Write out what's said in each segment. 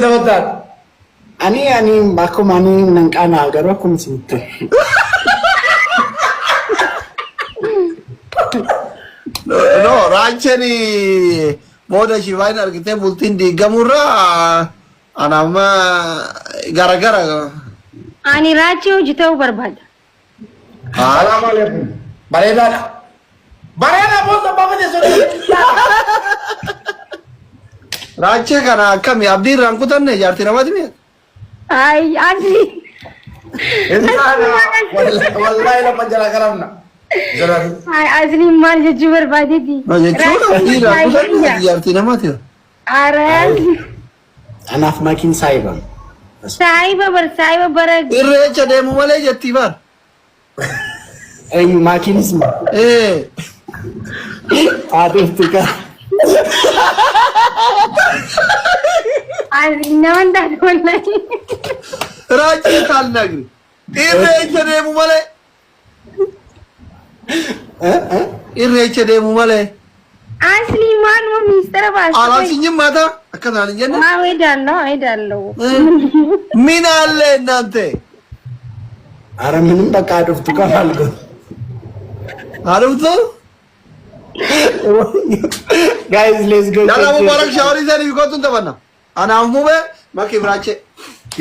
taphattaa? Ani akkuma ani nan qaanaa garuu akkuma isinitti. No, raacheen booda shivaan argitee bultiin diigamurraa ana amma garagara. Ani raachii hojii ta'uu barbaada. Salaamu alaikum. Bareedaadha. Bareeda booda baafate sodaa. Raachee kana akkami abdii irraan kutanne jaartii namaati mi'a? Ay, asli. Wallahi lafa jala karamna. Ay, asli maal jechuu barbaadeeti? No jechuun abdii irraan kutanne jaartii namaati. Ara asli. Anaaf makiin saayiba. Saahiba bar saahiba bara. Irreecha deemu malee jettii bar. Eenyu maakiinis Ee. haadhuftu ka. Asli naman taate wallahi. Raachee saalnagri. Irreecha deemu malee. Irreecha deemu malee. Asli maaluma ministeera baasta. Alaasinyim maata akka naan hin jenne. Maa እሄዳለሁ እሄዳለሁ። ምን አለ እናንተ? አረ ምንም በቃ አድፍቱ ka maal godhu. Haadhuftu? Guys, let's go. Yalla Mubarak shaaworii sanii kootu hin taphanna. Anaaf mube makii biraachee.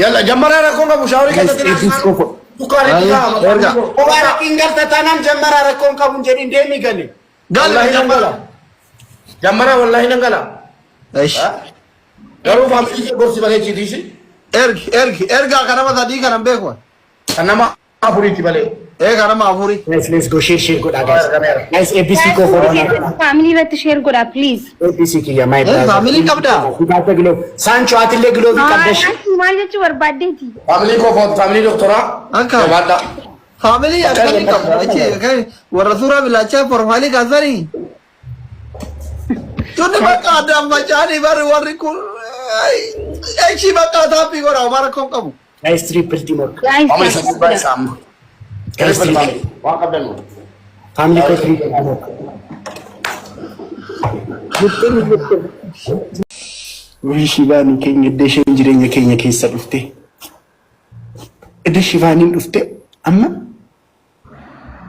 Yalla jammaraa rakkoon qabu shaaworii Guys, keessatti ABC kofo. Dukkaanitti Erga. Mubaarakiin galta taanaan jammara rakkoon qabu hin jedhin deemi gali. Galli Wallahi nan gala. Jammaraa wallahi nan gala. Eish. Garuu faamilii gorsi malee chiitiisi. Ergi ergi ergaa kanama sadii kanan beeku. Kan nama afuriiti malee. Ee kanama afurii. Guys, let's go. Share share godhaa guys. Guys, ABC kofo. Faamilii irratti share godhaa please. ABC kiyya my Eh, brother. faamilii qabdaa? Guddaata glove. Sancho atillee glove qabdash. Asli maal jechuu barbaaddeeti? Faamilii koo faamilii doktoraa. Akka. Jabaadhaa. Faamilii akkamii qabda? Achi akkamii warra suuraa bilaachaa profaayilii kaasanii. Tunni bakka addaan faca'anii barri warri kun echi bakka taappii godha homaa rakkoon qabu. Guys, triple teamwork. Guys, Faamilii sadii baay'ee saamu. Guys, Triple triple. family. Waan qabdan nu. Family koo triple teamwork. Wii Shivaanii keenya iddoo isheen jireenya keenya keessa dhufte. Iddoo Shivaaniin dhufte amma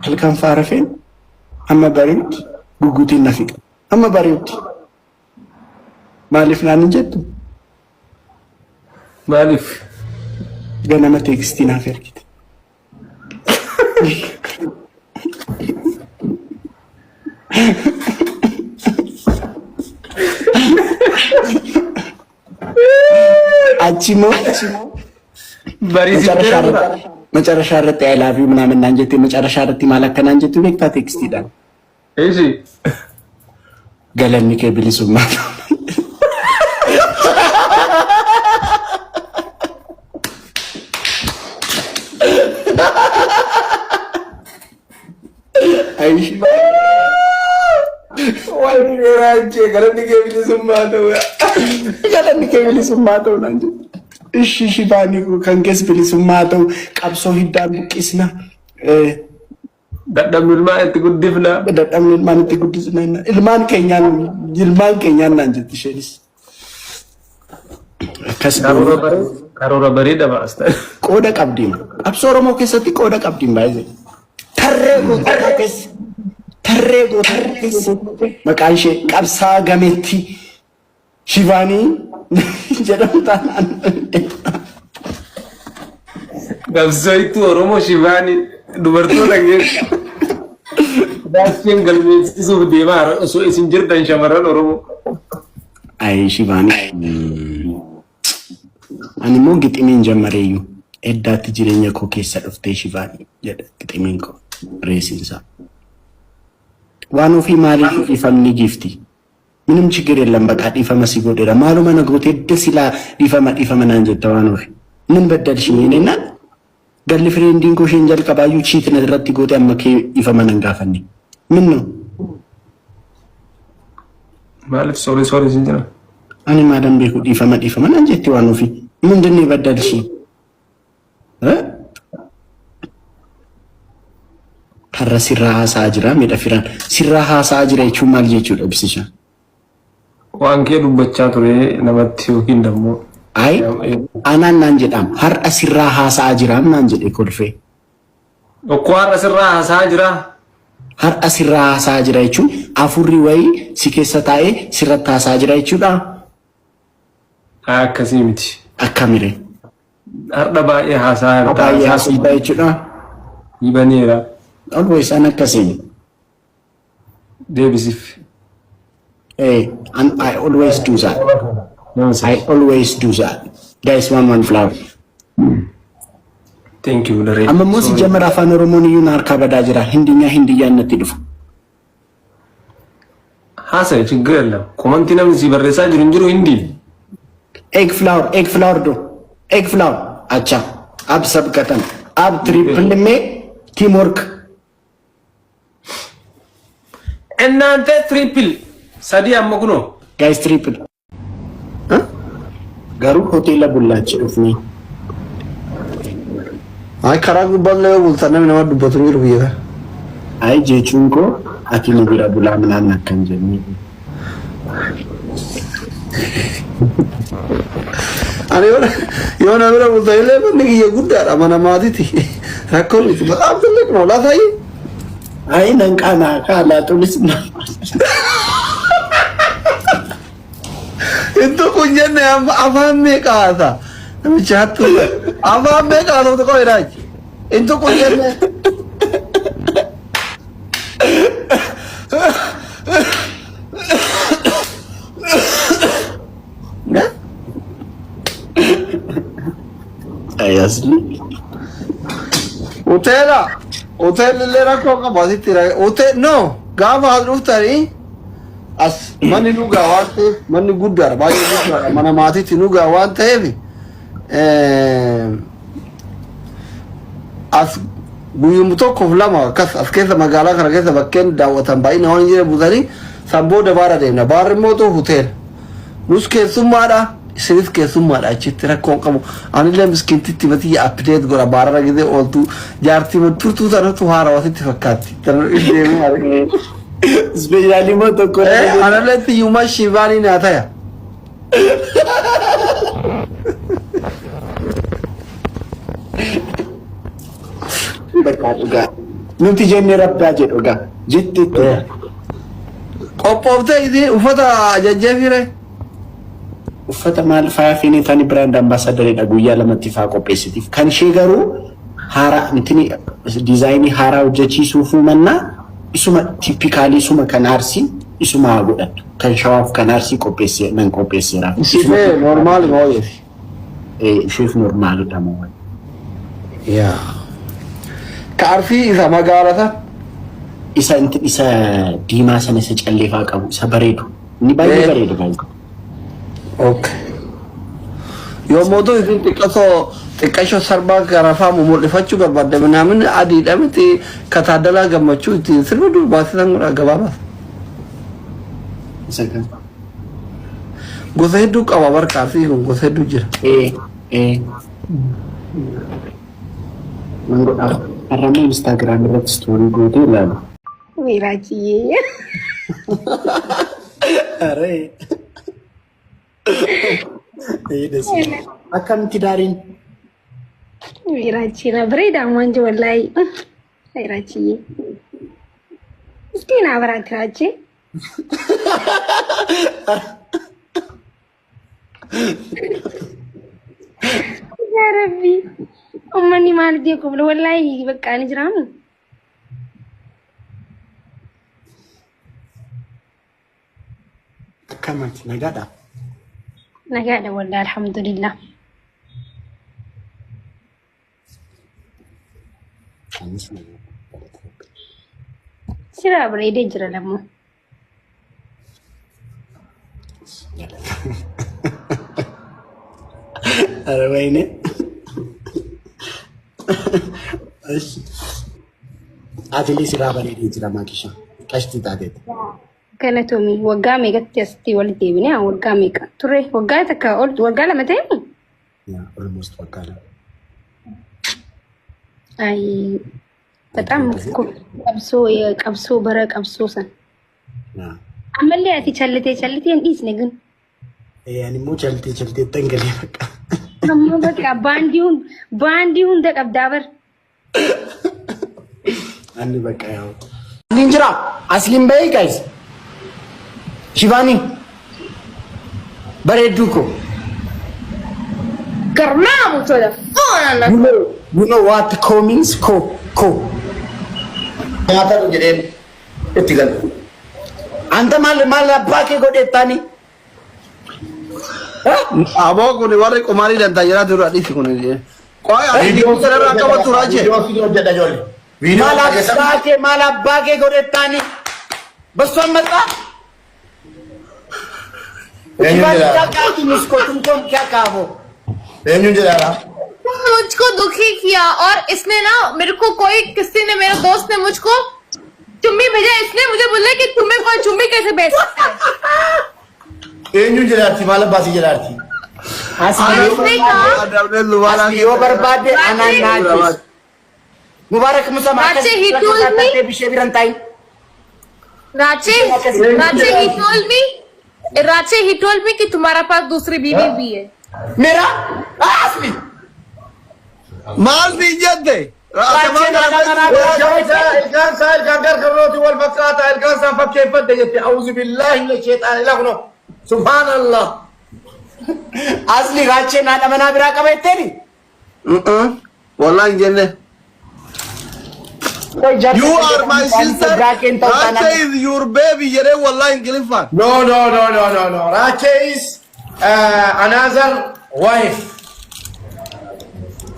halkan faarafeen hamma bari'utti guguutiin na fixa. Hamma bari'utti. Maaliif naan hin jettu? Maaliif? Ganama teekstii naaf ergite. Achi immoo Bariisifteera dura. መጨረሻ irratti I love you ምናምን naan jette መጨረሻ irratti maal akka naan jettu beektaa teekstiidhaan. Eeshi. Galanni kee bilisummaa ta'u. Ayish. Wanni raachee galanni kee bilisummaa ta'u. Galanni kee bilisummaa ta'u naan jettu. Ishi shibaanii kan kees bilisummaa ta'u qabsoo hiddaan buqqisna. Dadhabnu ilmaan itti guddifna. Dadhabni ilmaan itti guddisna. Ilmaan keenyaan ilmaan keenyaan naan jetti isheenis. Akkas Karoora bareeda karoora bareeda baasta. Qooda qabdiin. Qabsoo Oromoo keessatti qooda qabdiin baay'ee. Tarree goototaa keessa. Tarree goototaa keessa. Maqaan ishee Qabsaa Gameettii Shivaanii jedhamu taanaan. Qabsooytuu Oromoo Shivaanii dubartoota keessa. Daacheen galmeessisuuf deemaa osoo isin jirtan shamarran Oromoo. Ayi Shivaanii. Ani immoo giximiin jammareeyyuu. Eddaatti jireenya koo keessa dhuftee Shivaanii jedha giximiin koo reesinsaa. Waan ofii maaliif dhiifamni giifti? ምንም ችግር የለም በቃ dhiifama si godheera maaluma na goote edda silaa dhiifama dhiifama naan jetta waan ofi ምን በደልሽኝ እኔና girlfriendiin koo isheen jalqabaayyuu cheat na irratti goote amma kee dhiifama nan gaafanne ምን ነው? Maaliif sorry sorry sin jira? Ani maalan beeku dhiifama dhiifama naan jetti waan ofii ምንድን ነው የበደልሽኝ? እ? Har'a sirraa haasa'aa jira miidha firaan sirraa haasa'aa jira jechuun maal jechuudha ibsisha? Waan kee dubbachaa ture namatti yookiin dammoo Ay anaan naan jedhaam har'a sirraa haasa'aa jiraam naan jedhe kolfee. Tokko har'a sirraa haasa'aa jira. Har'a sirraa haasa'aa jira jechuun afurri wayii si keessa taa'ee sirratti haasa'aa jira jechuudha. Akkasii miti. Akkamire? Har'a baay'ee haasa'aa jirta. Baay'ee haasofta jechuudha. Hibaneera. Always an akkasiin. Deebisiif. And I always do that. I always do that. Guys, one one flower. Thank you, Daree. Amma immoo si jamara afaan Oromoon iyyuu na harkaa badaa jira. Hindinyaa hindiyyaan natti dhufa. Haasa'e ችግር የለም. Komantii namni si barreessaa jiru hin jiru hindi. एक flower, एक flower दो, एक flower. अच्छा, अब सब खत्म। अब triple में team work. እናንተ triple sadii amma kunoo. Guys, triple. Garuu hoteela bullaachi dhufne. Ay, karaa gubbaallee yoo bultan namni nama dubbatu hin jiru biyya kana. Ay, jechuun koo ati nu bira bulaa ምናምን akkan jenne. Ani yoo na bira bultan illee manni kiyya guddaadha, mana maatiiti. Rakkoo miti, በጣም ትልቅ ነው ላሳይ። Ay, nan qaanaa kaalaatuunis. Iddoo kun jenne afaan meeqa haasa? Namichi hattuu afaan meeqa haasoftu qofa jedhaachi. Iddoo kun jenne. Ayasli. Hoteela. Hoteelli illee rakkoo qaba asitti. Hotel no, gaafa as dhuftanii as manni dhugaa waan ta'eef, manni guddaadha, baay'ee guddaadha, mana maatiitti dhugaa waan ta'eef, as guyyuma tokkoof lama akkas as keessa magaalaa kana keessa bakkeen daawwatan baay'ina waan hin jirre buusanii san booda baara deemna. Baarri immoo hoteela. Nus keessummaadha, isinis keessummaadha, achitti rakkoon qabu. Anillee miskiintitti matiyya update godha baarara gizee ooltu jaartii turtuu sanatu haarawaa sitti fakkaatti. Deemee argee. Specially immoo tokko. Anallee tiyyummaa shiivaanii naa taya. Bakka dhugaa. Nuti jennee rabbaa jedhu dhugaa. Jetteetti. Qophooftee isin uffata ajajjee fiire? Uffata maal faaya fiinee tani brand ambassadoriidha guyyaa lamatti faa qopheessitiif. Kan ishee garuu haaraa intini designii haaraa hojjechiisuuf mannaa isuma typically isuma kan Arsii isuma haa godhattu. Kan Shawaaf kan Arsii qopheessee nan qopheesseera. Ishee normal mooyeeti. Isheef normalidha moo. Yaa. Ka Arsii isa magaalata. Isa isa diimaa sana isa calleefaa qabu isa bareedu. Inni baay'ee bareedu baay'ee. Okay. Yommuu isin xiqqasoo xiqqashoo sarbaa garafaa mul'ifachuu barbaadde ምናምን adiidha miti, kataaddalaa gammachuu ittiin sirba dur baasisan godha gabaabaas. Isa kan. Gosa hedduu qaba barka Arsii kun, gosa hedduu jira. Ee ee. Nan godhaa. Har'ammoo Instagram irratti story gootee ilaalu. Weeraachiyyee. Aree. Akkamitti daariin? Weeraachiina bareedaa waan jiru wallaahi. Weeraachiyyee. Miskiina biraatti raachee. Yaa Rabbi. Uummanni maal beeku wallaahi bakka ni jiraamu. Akkamatti nagaadha? Nagaadha wallaahi, alhamdulillah. Anis nagaa. Siraa bareedee jira lammoo. ኧረ ወይኔ። እሺ Atilee siraa bareedee jira maakisha. Qashti taateeti. Galatoomii, waggaa meeqatti asitti walitti deebine? Waggaa meeqa turre? Waggaa takka ol, waggaa 2 ta'e? Yeah, almost waggaa 2. Ay, በጣም እኮ qabsoo qabsoo bara qabsoo san. Ammallee ati challitee challitee hin dhiisne ግን. Ani immoo chaltee chaltee dhangalee bakka. Amma bakka baandii hunda qabdaa bar. Ani bakka yaa'u. Asliin jira. Asliin bahee, guys. Shivaanii. Bareedduu koo. Garmaamu tola foon. You know what ko means? Ko ko. Nyaata jedheen itti gale. Anta maal maal abbaa kee godhettaani? Aboo, kun warri qumaarii dantaa jiraa dura dhiisi kun. Qoy, ati viidiyoo kanarraa qabatu raajee. Viidiyoo fi hojjedha ijoollee. Viidiyoo. Maal abbaa kee, maal abbaa kee godhettaani? Bassuan መጣ. Eenyuun jedhaa? तुमको तुमको क्या कहा वो? Eenyuun jedhaa? मुझको दुखी किया और इसने ना मेरे को कोई किसी ने, मेरे दोस्त ने मुझको चुम्बी भेजा। इसने मुझे बोला कि तुम्हें कोई चुम्बी कैसे भेज सकता है? Eenyuun jedhaarti? Maal abbaasii jedhaarti? और इसने कहा Yoo barbaadde anaan naa ajjeesu. Mubaarak Musa. Rache, he told me- Bishee biran taa'in. Rache, Rache, he told me, Rache, he told me कि तुम्हारा पास दूसरी बीवी भी है। मेरा असली Maal siin jette? Ilkaan isaa ilkaan gargarrooti wal fakkaata, ilkaan isaa fakkeeffadde jette. أعوذ بالله من الشيطان ilaa subhaanallah. Asli, Raacheen haadha manaa biraa qaba jetteeni? Wallahi hin jenne. You are my sister. Rache is your baby jedhee wallahi Ingiliffaan. No, no, no, no, no, no. Rache is another wife.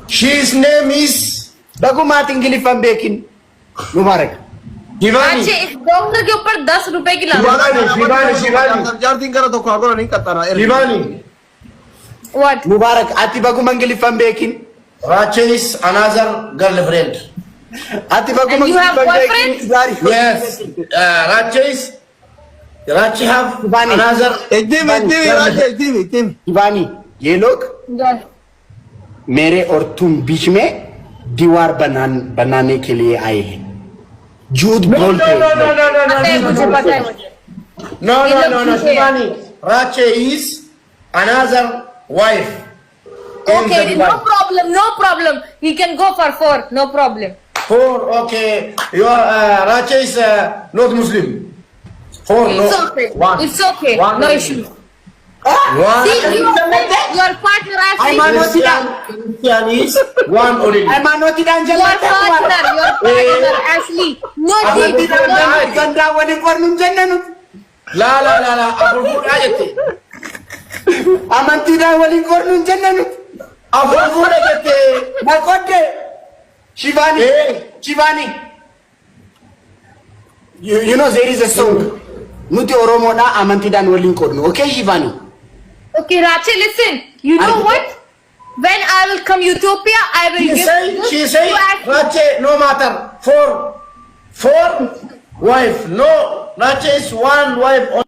She's name is Bagumaati Ingiliffaan beekin. Mubaarak. Shivani. Rache, इस डॉक्टर के ऊपर 10 रुपए की लागत। Shivani, Shivani, Shivani. Jaartiin gara tokko haa godhanii qaxxanaa. Shivani. What? Mubaarak, ati baguma Ingiliffaan beekin. Rache is another girlfriend. Ati baguma And you have Ingiliffaan beekin. boyfriend? Yes. Rache is Rache have Shivani. another. Itti himi, itti himi, Rache, itti himi, itti himi. Shivani, ये लोग Yes. मेरे और तुम बीच में दीवार बनाने के लिए आए हैं। झूठ No, बोलते no, no, no, no, no, पता है no, मुझे, no, पता है मुझे। No, ये no, लोग no, no, झूठे हैं। Shivani. Rache is another wife in Okay, the no Dubai. Problem, no problem. He can go for four, no problem. Four, okay. You are, Rache is not Muslim. Four, no. It's okay. One. It's okay. One. No issue. One. See, your partner Ashley. ሃይማኖት. Christian is one only. ሃይማኖቲidhaan Your jalaa. partner, your partner Ashley. No deep, no deep. Gandaa waliin qornu hin jenne nuti. La la la la. Afur fuudhaa jette. Amantiidhaan waliin qornu hin jenne nuti. Afur fuudha jette. Na qodde. Shivani. Eh. Shivani. You know there is a song. Nuti Oromoodha, amantiidhaan waliin qoodnu. Okay, Shivani. Okay, Rache, listen. You know what? When I will come Ethiopia, I will She give say, this she say, to Ashley. Rache, no matter. Four, four wife. No, Rache is one wife.